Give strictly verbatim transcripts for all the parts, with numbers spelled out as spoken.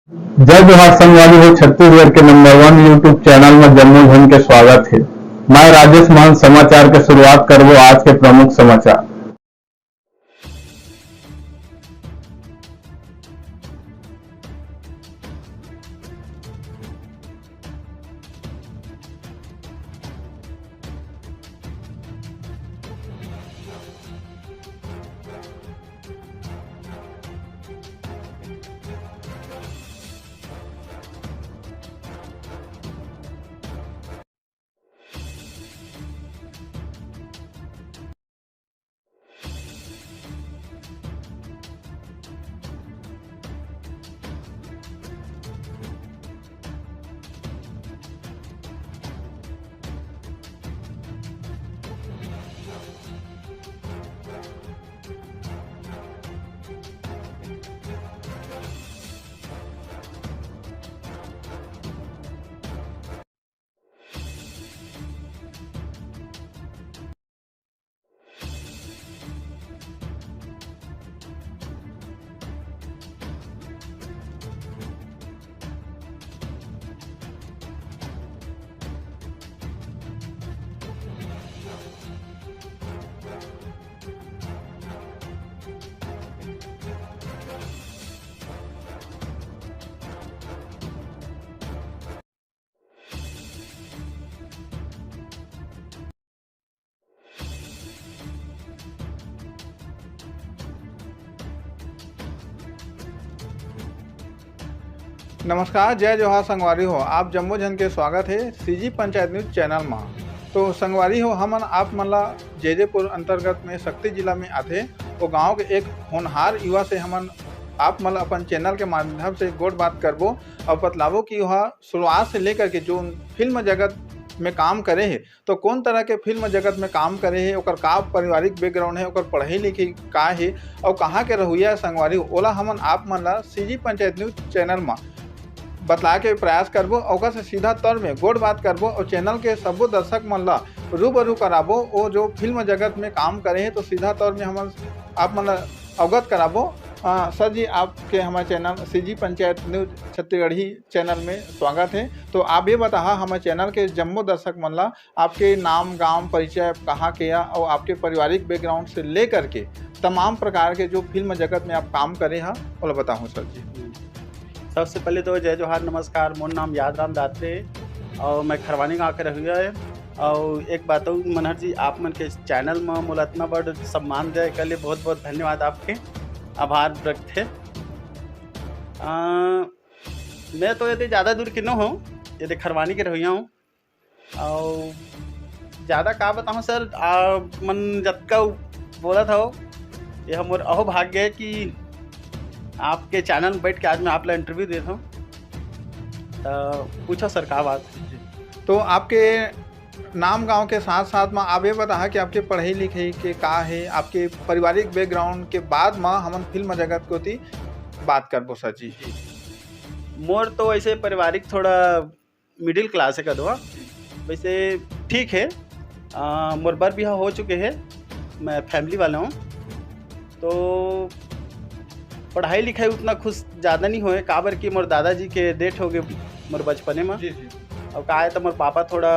जय जोहार संगवारी हो, छत्तीसगढ़ के नंबर वन YouTube चैनल में जम्मो झन के स्वागत हे। मैं राजेश मान समाचार के शुरुआत करबो आज के प्रमुख समाचार। नमस्कार, जय जोहार संगवारी हो, आप जम्मो झन के स्वागत हे सीजी पंचायत न्यूज चैनल मा। तो संगवारी हो, हमन आप मन ला जैदेपुर अंतर्गत में सक्ती जिला में आथे, वो गांव के एक होनहार युवा से हमन आप मन ला अपन चैनल के माध्यम से गोठ बात करबो और बतलाबो कि वह शुरुआत से लेकर के जो फिल्म जगत में काम करे हे, तो कौन तरह के फिल्म जगत में काम करे हे, ओकर का पारिवारिक बैकग्राउंड हे, ओकर पढ़ाई लिखाई का हे, अउ कहाँ के रहुइया हे संगवारी हो, ओला हमन आप मन ला सीजी पंचायत न्यूज चैनल मा बतला के प्रयास करबो। ओकर से सीधा तौर में गोठ बात करबो और चैनल के सबो दर्शक मन ला रूबरू कराबो। वो जो फिल्म जगत में काम करे हे, तो सीधा तौर में हमन आप मन ला अवगत कराबो। अ, सर जी, आपके हमारे channel CG panchayat news Chhattisgarhi channel में स्वागत है। तो आप ये बताहा हमारे चैनल के जम्मो दर्शक मन ला, आपके नाम, गांव, परिचय, कहाँ के या, और आपके पारिवारिक बैकग्राउंड से लेकर के तमाम प्रकार के जो फिल्म जगत में आप काम करे हा, ओला बताहूँ सर जी। सबसे पहले तो जय जोहार, नमस्कार। मोर नाम याद राम दात्रे हे और मैं खरवानी गांव के रहुइया हे। और एक बात अउ मनहर जी, आप मन के चैनल म मोला इतना बड़ सम्मान दे के लिए बहुत बहुत धन्यवाद आपके, आभार व्यक्त हे। अ, मैं तो यदि ज़्यादा दूर के न हूँ, यदि खरवानी के रहुइया हूँ। और ज़्यादा का बताऊँ सर, आप मन जतका बोलत हो, ये मोर अहो भाग्य है कि आपके चैनल में बैठ के आज मैं आप ला इंटरव्यू देत हूँ। तो पूछो सर, का बात? जी। तो आपके नाम गांव के साथ साथ में आप ये बताहा कि आपके पढ़ाई लिखाई के का है, आपके पारिवारिक बैकग्राउंड के बाद में हमन फिल्म जगत कोती बात करबो सर जी। जी। मोर तो ऐसे पारिवारिक थोड़ा मिडिल क्लास है कदवा, वैसे ठीक है। अ, मोर बर बिहा हो चुके है, मैं फैमिली वाला हूँ, तो पढ़ाई लिखाई उतना खुश ज़्यादा नहीं होए, काबर कि मोर दादाजी के डेथ हो गए मोर बचपने में। जी, जी। और का है तो मोर पापा थोड़ा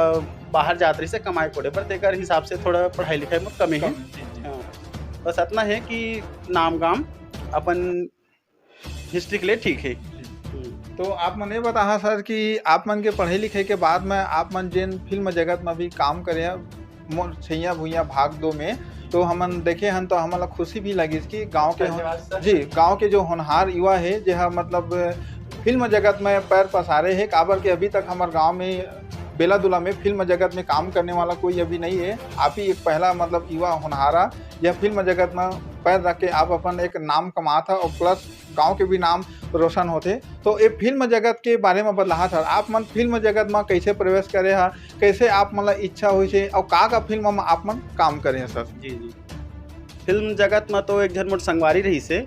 बाहर जात रही से कमाई कोड़े पर, तेकर हिसाब से थोड़ा पढ़ाई लिखाई मोर कमे है। कम है, जी, जी। हाँ, बस इतना है कि नाम गाम अपन हिस्ट्री के लिए ठीक है। जी। हम्म। तो आप मन ये बताहा सर कि आप मन के पढ़ाई लिखाई के बाद में आप मन जेन फिल्म जगत में भी काम करे हैं, मोर छैया भुइया भाग दो में, तो हमन देखे हन तो हमन ला खुशी भी लगिस कि गांव के हो-, धन्यवाद सर। जी, गांव के जो होनहार युवा है, जे हा मतलब फिल्म जगत में पैर पसारे है, काबर के अभी तक हमर गांव में बेला दुला में फिल्म जगत में काम करने वाला कोई अभी नहीं है। आप ही एक पहला मतलब युवा होनहारा, यह फिल्म जगत में पैर रख के आप अपन एक नाम कमात हा और प्लस गांव के भी नाम रोशन होथे। तो ये फिल्म जगत के बारे में बतलाहा सर, आप मन फिल्म जगत में कैसे प्रवेश करे हा, कैसे आप मन ला इच्छा होइस हे, और का का फिल्म में आप मन काम करे हैं सर? जी, जी। फिल्म जगत में तो एक झन मोर संगवारी रहिस हे,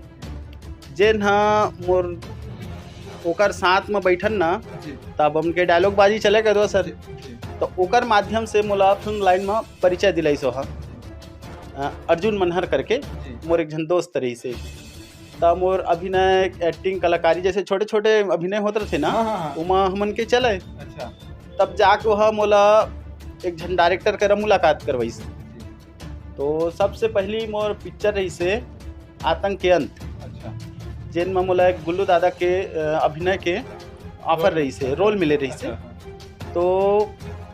जेन हा मोर ओकर साथ में बैठन ना, जी। तब हमके डायलॉग बाजी चले करवा सर। जी, जी। तो ओकर माध्यम से मोला फिल्म लाइन में परिचय दिलाइस ओहा। अ, अर्जुन मनहर करके जी। मोर एक झन दोस्त रहिस हे। त मोर अभिनय, एक्टिंग, कलाकारी जैसे छोटे-छोटे अभिनय होत रथे ना, हाँ, हाँ, हाँ। ओमा हमन के चले। अच्छा। तब जाके ओहा मोला एक झन डायरेक्टर करा मुलाकात करवाइस। जी। तो सबसे पहली मोर पिक्चर रहिसे आतंक के अंत, अच्छा। जेन म मोला एक गुल्लू दादा के, अ, अभिनय के ऑफर रोल रहिसे, अच्छा। रोल मिले रहिसे। अच्छा, हाँ। तो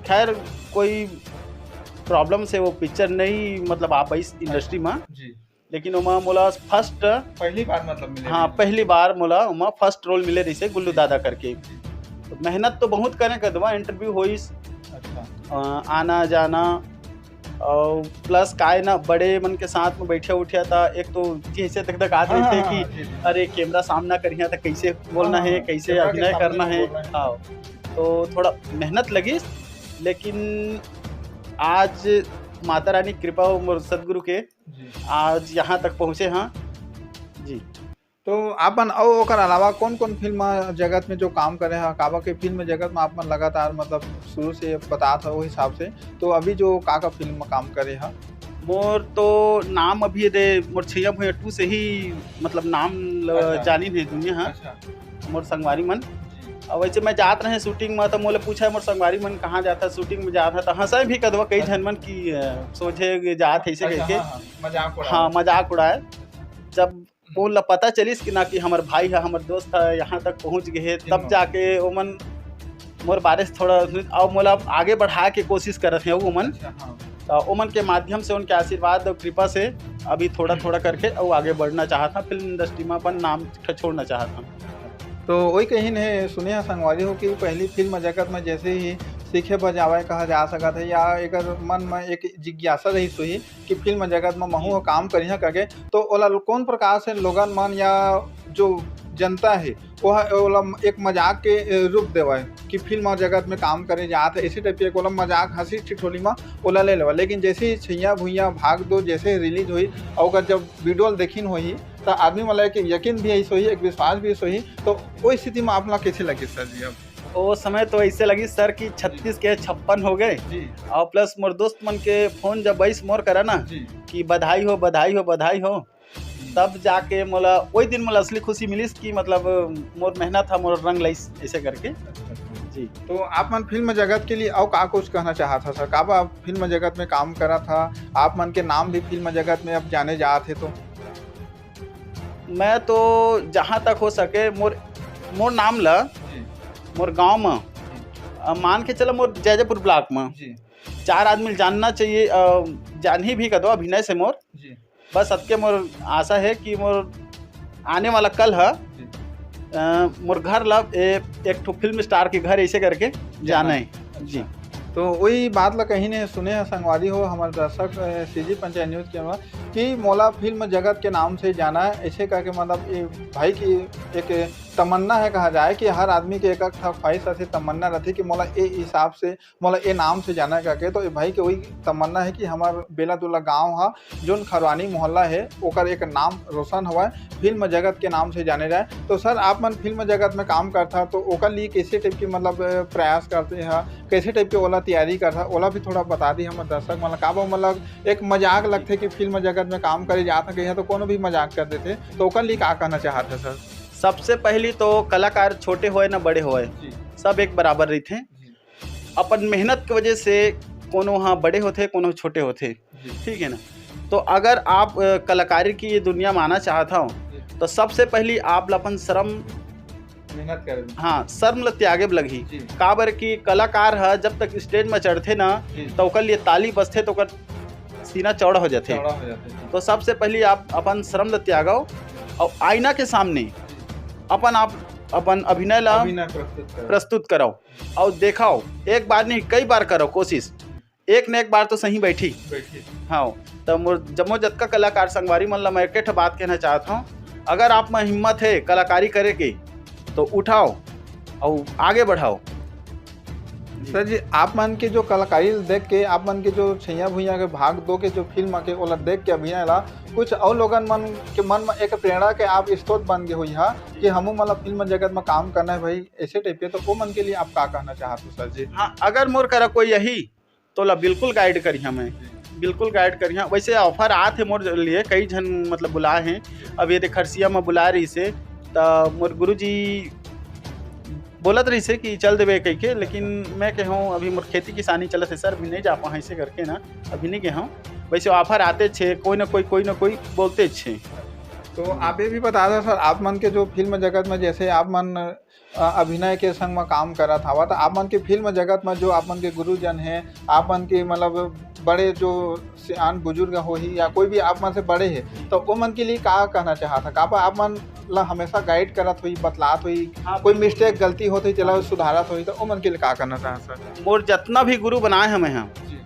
खैर, कोई प्रॉब्लम से वो पिक्चर नहीं, मतलब, आ पाइस इंडस्ट्री म। जी। लेकिन ओमा मोला फर्स्ट पहली बार, मतलब, मिले हाँ, रहिसे। पहली बार मोला ओमा फर्स्ट रोल मिले रहिसे गुल्लू जी। दादा करके। जी। तो मेहनत तो बहुत करे कदवा, इंटरव्यू होइस, अच्छा। अ, आना जाना, और प्लस काय ना, बड़े मन के साथ में बैठे उठे था, एक तो जैसे तक तक आते हाँ, थे हाँ, कि हाँ, जी, जी। अरे, कैमरा सामना करिया था, कैसे बोलना हाँ, है, हाँ, कैसे कैमरा के अभिनय सामने करना में है। बोलना है। हाँ, तो थोड़ा मेहनत लगिस, लेकिन आज माता रानी कृपा और मोर सदगुरु के जी। आज यहाँ तक पहुँचे हाँ। जी। तो आपन अउ ओकर अलावा कौन-कौन फिल्म जगत में जो काम करे हा? काबर के फिल्म जगत में आप मन लगातार, मतलब, शुरू से बतात हा, ओ हिसाब से। तो अभी जो का-का फिल्म में काम करे हा? मोर तो नाम अभी दे, मोर छैया भुइयां टू से ही, मतलब, नाम ल-, अच्छा। जानिन हे दुनिया हा। अच्छा। मोर संगवारी मन। जी। अब वैसे मैं जात रहे शूटिंग में, तो मोला पूछा, "मोर संगवारी मन कहाँ जात हा शूटिंग में?" जात हा, तो हंसा भी कदवा कई अच्छा। झन मन की, अ, सोझे जात है, ऐसे अच्छा, कह के। हाँ, हाँ, मजाक उड़ाए। हाँ, मजाक उड़ाए। जब ओला पता चलिस कि ना, कि हमर भाई ह, हमर दोस्त ह, यहाँ तक पहुँच गे हे, जी, तब हाँ। जाके ओमन मोर बारे से थोड़ा सुनिस, अउ मोला आगे बढ़ाए के कोशिश करत हे ओमन। अच्छा, हाँ। त ओमन के माध्यम से, उनके आशीर्वाद अउ कृपा से अभी थोड़ा-थोड़ा करके अउ आगे बढ़ना चाहत हँव, फिल्म इंडस्ट्री म अपन नाम छोड़ना चाहत हँव। तो वही कहिन हे, सुने ह संगवारी हो कि पहली फिल्म जगत में जैसे ही सीखे बर जावय कहा जा सकत हे, या एकर मन में एक जिज्ञासा रहिस होही, कि फिल्म जगत म महू ह काम करिहा करके, तो ओला कौन प्रकार से लोगन मन या जो जनता हे, वो ह-, ओला एक मजाक के, ए, रूप देवय कि फिल्म जगत में काम करे जात हे, ऐसे टाइप के ओला मजाक, हंसी ठिठोली म ओला ले लेवय। लेकिन जैसे ही छैया भुइयां भाग दो जैसे ही रिलीज होही, अउ ओकर जब वीडियो ल देखिन होही, त आदमी मन ला एक यकीन भी ऐसे होही, एक विश्वास भी ऐसे होही। तो ओई स्थिति म आप ला कैसे लगे सर जी अब? ओ समय तो ऐसे लगिस सर कि छत्तीस के छप्पन हो गए। जी। अउ प्लस मोर दोस्त मन के फोन जब आइस मोर करा ना जी। कि बधाई हो, बधाई हो, बधाई हो, हम्म। तब जाके मोला, वही दिन मोला असली खुशी मिलिस कि मतलब मोर मेहनत ह, मोर रंग लाइस, ऐसे करके। अच्छा, अच्छा। जी। तो आप मन फिल्म जगत के लिए अउ का कुछ कहना चाहत हा सर? काबर आप फिल्म जगत में काम करत हा, आप मन के नाम भी फिल्म जगत में अब जाने जात हे तो? मैं तो जहाँ तक हो सके मोर, मोर नाम ला, जी। मोर गांव म, जी। अ, मान के चला मोर जैजैपुर ब्लॉक म जी। चार आदमी ल जानना चाहिए, अ, जानही भी कदो अभिनय से मोर। जी। बस अतके मोर आशा हे कि मोर आने वाला कल ह, जी। अ, मोर घर ला ए-, एक ठो फिल्म स्टार के घर ऐसे करके जाना जाना हे। हे। अच्छा। जी। तो वही बात ला कहीं ने सुने ह संगवारी हो, हमर दर्शक, अ, सीजी पंचायत न्यूज के, कि मोला फिल्म जगत के नाम से जाना हे, ऐसे करके मतलब ये भाई की एक तमन्ना हे कहा जाए कि हर आदमी के एक, एक ठा ख्वाहिश रथे, तमन्ना रथे कि मोला ए हिसाब से, मोला ए नाम से जाना हे करके। तो ये भाई के वही तमन्ना हे कि हमर बेलादुला गांव ह, जोन खरवानी मोहल्ला हे, ओकर एक नाम रोशन होवय फिल्म जगत के नाम से जाने जाए। तो सर, आप मन फिल्म जगत में काम करथा, तो ओकर लिए कैसे टाइप के मतलब, अ, प्रयास करते ह, कैसे टाइप के ओला तैयारी करथा, ओला भी थोड़ा बता दी हमर दर्शक मन ला। काबर मतलब एक मजाक लगथे कि फिल्म जगत में काम करे जात ह, कहीं तो कोनो भी मजाक कर देथे, तो ओकर लिए का कहना चाहत ह सर? सबसे पहली तो कलाकार छोटे होय ना बड़े होय, जी। सब एक बराबर रहिथे। जी। अपन मेहनत के वजह से कोनो ह बड़े होथे, कोनो छोटे होथे, जी। ठीक है ना? तो अगर आप, अ, कलाकारी की ये दुनिया में आना चाहत हव, जी। तो सबसे पहली आप ला अपन शर्म, मेहनत करे। हाँ, शर्म ला त्यागे बर लगही। जी। काबर कि कलाकार ह जब तक स्टेज में चढ़थे ना, जी। तो ओकर लिए ताली बजथे, तो ओकर सीना चौड़ा हो जाथे। चौड़ा हो जाथे, जी। तो सबसे पहली आप अपन शर्म ला त्यागव और आईना के सामने जी। अपन आप, अपन अभिनय ला अभिनय प्रस्तुत करव। प्रस्तुत करव और देखाव, एक बार नहीं, कई बार करव कोशिश, एक न एक बार तो सही बैठी। बैठी। हाँ, तो मोर जम्मो जतका कलाकार संगवारी मन ला मैं एक ठो बात कहना चाहत हूँ, अगर आप में हिम्मत है कलाकारी करे के, तो उठाव और आगे बढ़ाव। सर जी, आप मन के जो कलाकारी देख के, आप मन के जो छैया भुइयां के भाग दो के जो फिल्म के, ओला देख के अभिनय ला, कुछ और लोगन मन के मन में एक प्रेरणा के आप स्रोत बन गए हुई हा कि हमू मन ला फिल्म जगत में काम करना है भाई, ऐसे टाइप के, तो वो मन के लिए आप का कहना चाहत हो सर जी? हाँ, अगर मोर करा कोई यही, तो ला बिल्कुल गाइड करिहा मैं। बिल्कुल गाइड करिहा। वैसे ऑफर आत हे मोर लिए, कई झन मतलब बुलाए हे। अब ये देखरसिया में बुलाए रहिसे, त मोर गुरुजी बोलत रहिसे कि चल देबे कहिके, लेकिन मैं कहूँ अभी मोर खेती किसानी चलत हे सर, अभी नहीं जा पाहा, ऐसे करके ना अभी नहीं गए हूँ। वैसे ऑफर आते छे, कोई ना कोई, कोई ना कोई बोलते छे। तो आप ये भी बता दो सर, आप मन के जो फिल्म जगत में जैसे आप मन अ, अभिनय के संग म काम करत हवा, त आप मन के फिल्म जगत म जो आप मन के गुरुजन हे, आप मन के मतलब बड़े जो सियान बुजुर्ग होही या कोई भी आप मन से बड़े हे, त ओ मन के लिए का कहना चाहत ह? काबर आप मन ला हमेशा गाइड करत होही, बतलात होही, हाँ, कोई बिल्कुल। मिस्टेक, गलती होत होही, तेला हाँ। सुधारत होही, त ओ मन के लिए का कहना चाहत सर? मोर जतना भी गुरु बनाए हमें हम, जी।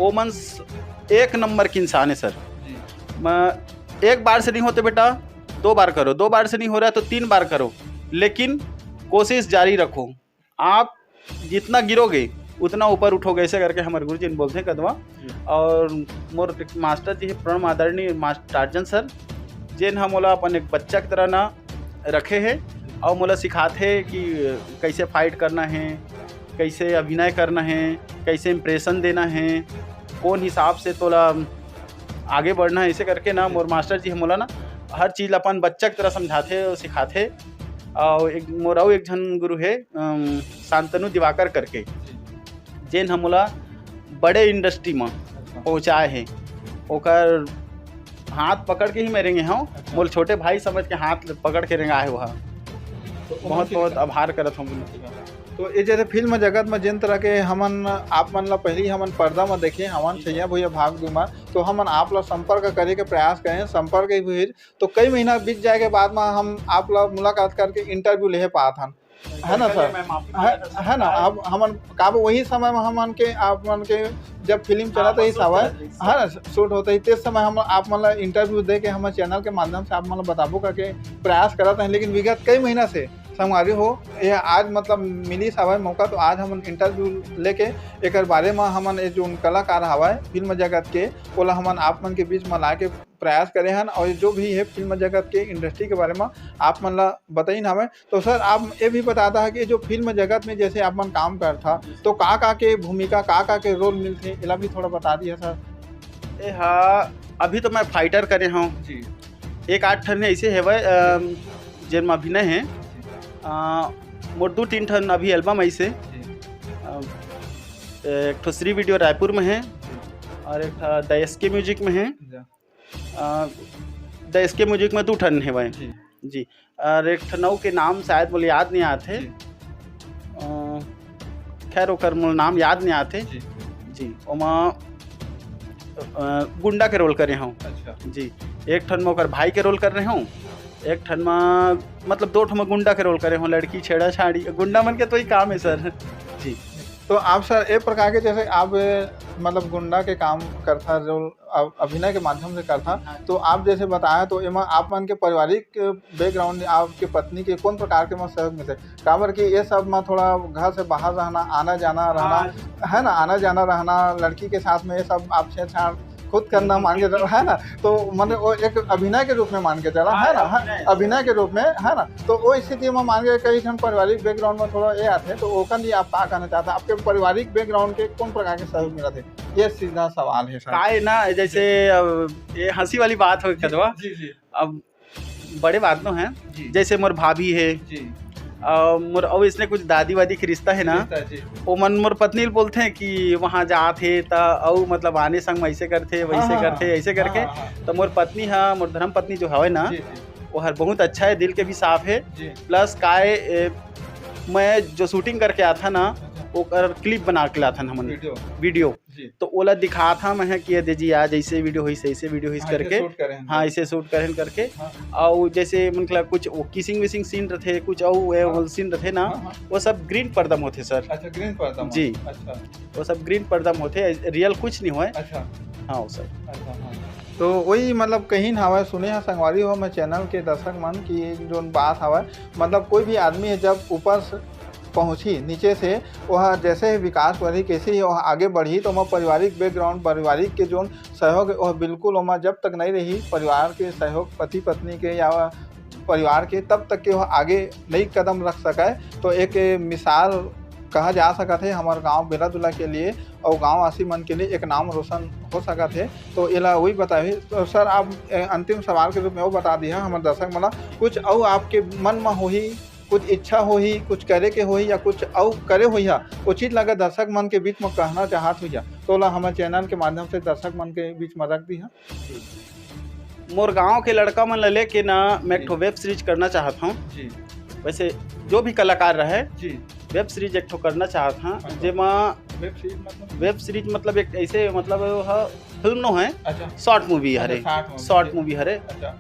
ओ मन स-, एक नंबर के इंसान है सर। जी। मैं एक बार से नहीं होते बेटा, दो बार करो, दो बार से नहीं हो रहा है तो तीन बार करो, लेकिन कोशिश जारी रखो। आप जितना गिरोगे उतना ऊपर उठोगे, ऐसे करके हमारे गुरुजी ने बोलते हैं कदवा। जी। और मोर एक मास्टर जी है, परम आदरणीय मास्टर टार्जन सर, जेन हम मोला अपन एक बच्चा की तरह ना रखे है और मोला सिखाते हैं कि कैसे फाइट करना है, कैसे अभिनय करना है, कैसे इम्प्रेशन देना है, कौन हिसाब से तोला आगे बढ़ना है, ऐसे करके ना मोर मास्टर जी ह मोला ना हर चीज अपन बच्चा की तरह समझाथे और सिखाथे। और एक मोर अउ एक झन गुरु हे, अम, शांतनु दिवाकर करके, जेन ह मोला बड़े इंडस्ट्री म अच्छा। पहुँचाए हे। ओकर हाथ पकड़ के ही मैं रेंगे हूँ। अच्छा। मोर छोटे भाई समझ के हाथ पकड़ के रेंगा हे वह। तो बहुत, बहुत आभार करत हूँ। तो ये जैसे फिल्म जगत में जिन तरह के हमन, आप मन ला पहली हमन पर्दा में देखे हवन, जी। छैया भुइया भाग दू मा, तो हमन आप ला संपर्क करे के प्रयास करें, संपर्क ही भुइर। तो कई महीना बीत जाए के बाद में हम आप ला मुलाकात करके इंटरव्यू लेहे पात हन, है ना सर? मैं माफी है, मांगता हूँ है ना? सर। अब हमन काब वही समय में हमन के, आप मन के जब फिल्म हाँ, चलत रही हवय, है ना, शूट होते ही, तेज समय हम आप मन ला इंटरव्यू दे के हमर चैनल के माध्यम से आप मन ला बताबो करके प्रयास करत हैं, लेकिन विगत कई महीना से संगवारी हो, ये आज मतलब मिली हवय मौका, तो आज हमन इंटरव्यू लेके एकर बारे म हमन ये जो कलाकार हवय फिल्म जगत के, ओला हमन आप मन के बीच म लाए के प्रयास करे हन, और जो भी है फिल्म जगत के इंडस्ट्री के बारे म आप मन ला बताइन हवय। तो सर, आप ये भी बता दा कि जो फिल्म जगत में जैसे आप मन काम करथा, तो का का के भूमिका, का का के रोल मिलथे, एला भी थोड़ा बता दिया सर। ए हा, अभी तो मैं फाइटर करे हूँ जी। एक आठ ठन ऐसे हेवय, अम, जेन म अभिनय है। अ, मोर दू तीन ठन अभी एल्बम ऐसे। जी। अ, एक ठो श्री वीडियो रायपुर में है जी। और एक ठो द एसके म्यूजिक में है। जी। अ, द एसके म्यूजिक में दू ठन हेवय। जी। जी। और एक ठन अउ के नाम शायद मोला याद नहीं आत हे। जी। अ, खैर, ओकर मोला नाम याद नहीं आत हे। जी। जी। ओमा, अ, गुंडा के रोल करे हूँ। अच्छा। जी। एक ठन में ओकर भाई के रोल कर रहे हूँ, एक ठन में, मतलब, दो ठन में गुंडा के रोल करे हूँ, लड़की छेड़ा छाड़ी, गुंडा मन के तो ही काम है सर। जी। तो आप सर, ए प्रकार के जैसे आप, मतलब, गुंडा के काम करथा, रोल अ-, अभिनय के माध्यम से करथा, हाँ। तो आप जैसे बताया, तो एमा आप मन के पारिवारिक बैकग्राउंड, आपके पत्नी के कौन प्रकार के म सहयोग मिलथे? काबर कि ये सब म थोड़ा घर से बाहर रहना, आना जाना रहना, हाँ। है ना, आना जाना रहना, लड़की के साथ में ये सब आप छेड़छाड़ खुद करना मान के चला, है ना? तो मतलब वो एक अभिनय के रूप में मान के चला, हाँ, है ना? हाँ, अभिनय। अभिनय के रूप में, है ना? तो वो स्थिति में मान के कई ठन पारिवारिक बैकग्राउंड में थोड़ा ये आथे, तो ओकर लिए आप का कहना चाहते हैं? आपके पारिवारिक बैकग्राउंड के कौन प्रकार के सहयोग मिलत हे? ये सीधा सवाल है सर। काय ना, जैसे अब ये हंसी वाली बात हो जी, कदवा। जी, जी। अब बड़े बात नो है, जी। जैसे मोर भाभी है, जी। अ, मोर अउ इसने कुछ दादी वादी के रिश्ता है ना, रिश्ता, जी। ओमन मोर पत्नी ल बोलथे कि वहाँ जात हे त अउ मतलब आने संग में ऐसे करथे, वैसे हाँ, हाँ, करथे, हाँ। ऐसे हाँ, करके। हाँ, हाँ। त मोर पत्नी ह, मोर धर्म पत्नी जो हवे ना, जी, जी। वो हर बहुत अच्छा है, दिल के भी साफ है। जी। प्लस काय, ए, मैं जो शूटिंग करके आथा ना, अच्छा। ओकर क्लिप बना के लाथन हमन। वीडियो। वीडियो। जी। तो ओला दिखात हा मैं कि ये दे जी, आज ऐसे वीडियो होइस, ऐसे वीडियो होइस हाँ, ऐसे करके। शूट करे हैं। हाँ, ऐसे शूट करे हैं करके। हाँ। और जैसे मतलब कुछ वो किसिंग विसिंग सीन रहते, कुछ और वो हाँ। सीन रहते ना, हाँ, हाँ। वो सब ग्रीन पर्दा में होते सर। अच्छा, ग्रीन पर्दा में। जी। अच्छा। वो सब ग्रीन पर्दा में होते, रियल कुछ नहीं होए। अच्छा। हाँ, वो सर। अच्छा, हाँ। तो वही मतलब कहीं ना हवा सुने हा संगवारी हो, मैं चैनल के दर्शक मन की जो बात हवा, मतलब कोई भी आदमी है जब ऊपर से पहुँची नीचे से, वह जैसे ही विकास बढ़ी, कैसे ही वह आगे बढ़ी, तो ओमा पारिवारिक बैकग्राउंड, पारिवारिक के जोन सहयोग है, वह बिल्कुल ओमा जब तक नहीं रही, परिवार के सहयोग, पति पत्नी के या परिवार के, तब तक के वह आगे नहीं कदम रख सके। तो एक मिसाल कहा जा सकत हे हमर गांव बेलादुला के लिए अउ गांववासी मन के लिए एक नाम रोशन हो सकत हे। तो एला वही बताही। तो सर, आप, ए, अंतिम सवाल के रूप में वो बता दिया हमर दर्शक मन ला, कुछ अउ आपके मन में होही, कुछ इच्छा होही, कुछ करे के होही या कुछ अउ करे होइहा, वो चीज ला अगर दर्शक मन के बीच में कहना चाहत होइहा, तो ओला हमर चैनल के माध्यम से दर्शक मन के बीच में रख दिहा। मोर गांव के लड़का मन ला लेके ना, मैं एक जी। ठो वेब सीरीज करना चाहत हूँ। जी। वैसे जो भी कलाकार रहे, जी। वेब सीरीज एक ठो करना चाहत हूँ, अच्छा। जेमा वेब सीरीज मतलब? वेब सीरीज मतलब एक ऐसे, मतलब, वो ह, फिल्म नो है, अच्छा। शॉर्ट मूवी अच्छा, हरे, शॉर्ट मूवी, शॉर्ट जी। मूवी हरे। अच्छा।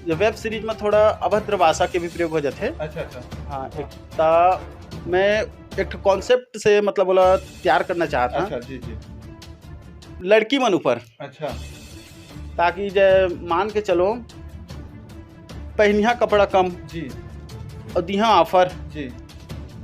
जो वेब सीरीज में थोड़ा अभद्र भाषा के भी प्रयोग हो जाते। अच्छा, अच्छा। हाँ, हाँ। एक, ता मैं एक ठो कॉन्सेप्ट से, मतलब, बोला, तैयार करना चाहत हूँ। अच्छा, जी, जी। लड़की मन ऊपर। अच्छा। ताकि जे मान के चलो, पहनिहा कपड़ा कम जी। और दिहा ऑफर, जी।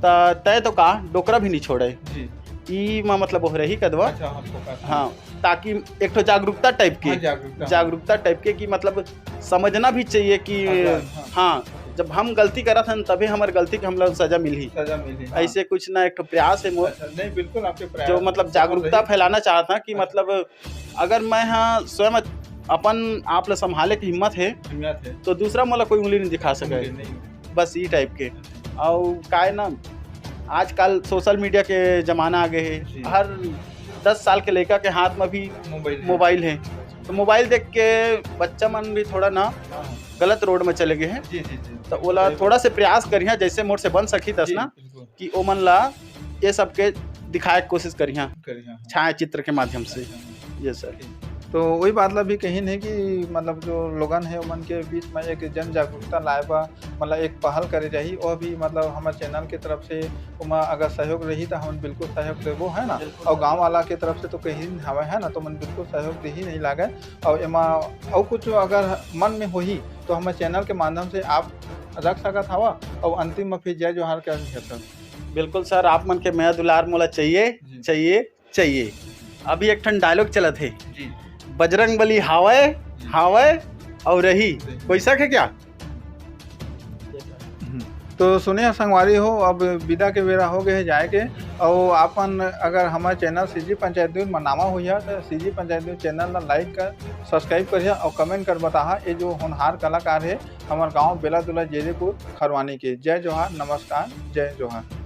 त तय तो का, डोकरा भी नहीं छोड़े। जी। ई म मतलब ओह रही कदवा। अच्छा, हाँ, फोकस। हाँ, ताकि एक ठो जागरूकता टाइप के, हाँ, जागरूकता, हाँ। जागरूकता टाइप के कि मतलब समझना भी चाहिए कि हाँ, हाँ। हाँ, जब हम गलती करत हन तभी हमर गलती के हम लोग सजा मिलही। सजा मिलही, हाँ। ऐसे कुछ ना, एक ठो प्रयास है मोर। अच्छा, नहीं, बिल्कुल आपके प्रयास जो मतलब सफल जागरूकता रही। फैलाना चाहत हूँ कि अच्छा। मतलब अगर मैं हा स्वयं अपन आप ला संभाले के हिम्मत है, हिम्मत है। तो दूसरा मोला कोई उंगली नहीं दिखा सके। उंगली नहीं। बस ई टाइप के। अउ काय ना, आजकल सोशल मीडिया के जमाना आ गए है। जी। हर दस साल के लड़का के हाथ में भी मोबाइल है। मोबाइल है। तो मोबाइल देख के बच्चा मन भी थोड़ा ना हाँ। गलत रोड में चले गए हैं। जी, जी, जी। तो ओला सही बात। थोड़ा से प्रयास करिहा, जैसे मोर से बन सकी तस जी, ना, बिल्कुल। कि ओमन ला ये सब के दिखाए के कोशिश करिहा, करिहा, हाँ। छायाचित्र के माध्यम से। अच्छा, हाँ। ये सर। ठीक। तो वही बात ला भी कहिन है कि मतलब जो लोगन है, ओमन के बीच में एक जन जागरूकता लाए बा, मतलब एक पहल करे जाही, वो भी मतलब हमर चैनल के तरफ से ओमा अगर सहयोग रही तो हमन बिल्कुल सहयोग देबो, है ना? बिल्कुल। और गांव वाला के तरफ से तो कहीं हवे, है ना, तो मन बिल्कुल सहयोग दे ही नहीं लागे। और एमा और कुछ अगर मन में होही तो हमर चैनल के माध्यम से आप रख सकत हवा। और अंतिम में फिर जय जोहार कर सकत। बिल्कुल सर, आप मन के मया दुलार मोला चाहिए, जी। चाहिए, चाहिए। अभी एक ठन डायलॉग चलत है, जी। बजरंग बली हावय, जी। हावय और रही। रही। कोई शक है क्या? हम्म। तो सुने संगवारी हो, अब विदा के बेरा हो गए है जाए के। और आपन अगर हमारे चैनल सीजी पंचायत दून में नावा हुई है तो सीजी पंचायत दून चैनल ला लाइक कर, सब्सक्राइब करिए और कमेंट कर बताहा। ये जो होनहार कलाकार है हमर गांव बेलादुला जेरीपुर खरवानी के। जय जोहार, नमस्कार, जय जोहार।